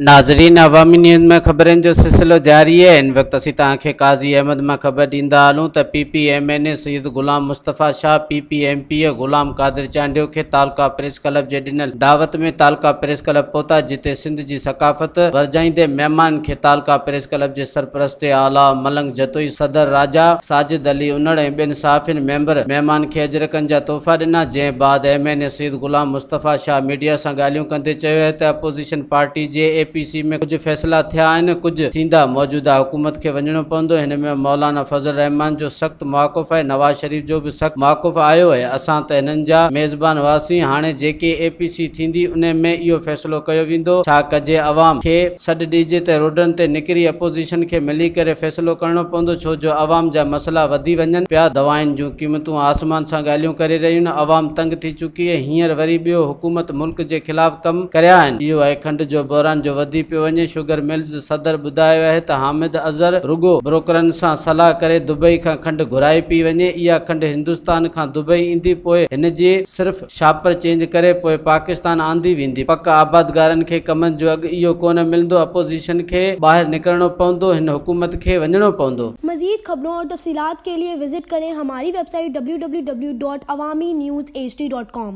ناظرين عوامي نيوز ۾ خبرن جو سلسلو جاري آهي هن وقت اسين توهان کي قاضي احمد مان خبر ڏيندا هلون ته P P M N A Syed Ghulam Mustafa Shah P P M P A Ghulam Qadir Chandio کي تعلقه پريس ڪلب جي ڏنل دعوت ۾ تعلقه پريس ڪلب پهتا جتي سنڌ جي ثقافت ورجائيندي مهمان کي تعلقه پريس ڪلب جي سرپرست اعليٰ ملنگ جتوئي صدر راجا ساجد علي انڙ ۽ ٻين صحافين ميمبر مهمان کي اجرڪن جا تحفا ڏنا جنهن بعد M N A Syed Ghulam Mustafa Shah media سان ڳالهيون ڪندي چيو آهي ته اپوزيشن پارٽي جي اي پي سي ۾ ڪجهه فيصلا ٿيا آهن، ڪجهه ٿيندا، موجوده حڪومت کي وڃڻو پوندو، هن ۾ مولانا فضل الرحمان جو سخت موقف آهي، نواز شريف جو به سخت موقف آيو آهي، اسان ته هنن جا ميزبان هئاسين، هاڻي جيڪي اي پي سي ٿيندي انهي ۾ اهو فيصلو ڪيو ويندو، ڇا ڪجي عوام کي سڏ ڏجي ته روڊن تي نڪري اپوزيشن کي ملي ڪري فيصلو ڪرڻو پوندو، ڇو جو عوام جا مسئلا وڌي وڃن پيا، دوائن جون قيمتون آسمان سان ڳالهيون ڪري رهيون آهن، عوام تنگ ٿي چڪي آهي، هينئر وري ٻيو حڪومت ملڪ جي خلاف ڪم ڪريا آهن، اهو آهي کنڊ جو بحران جو وڌي پيو وڃي، شگر ملز صدر ٻڌايو آهي ته حامد اظهر رڳو بروڪرن سان صلاح ڪري دبئي کان کنڊ گهرائي پئي وڃي، اها کنڊ هندستان کان دبئي ايندي پوء هن جي صرف شاپر چينج ڪري پوء پاڪستان آندي ويندي، پڪ آبادگارن کي ڪمند جو اگهه اهو ڪونه ملندو، اپوزيشن کي ٻاهر نڪرڻو پوندو، هن حڪومت کي وڃڻو پوندو. مزيد خبرون اور تفصيلات کے لیے وزٹ کریں ہماری web site www.awamiNewsHD.com.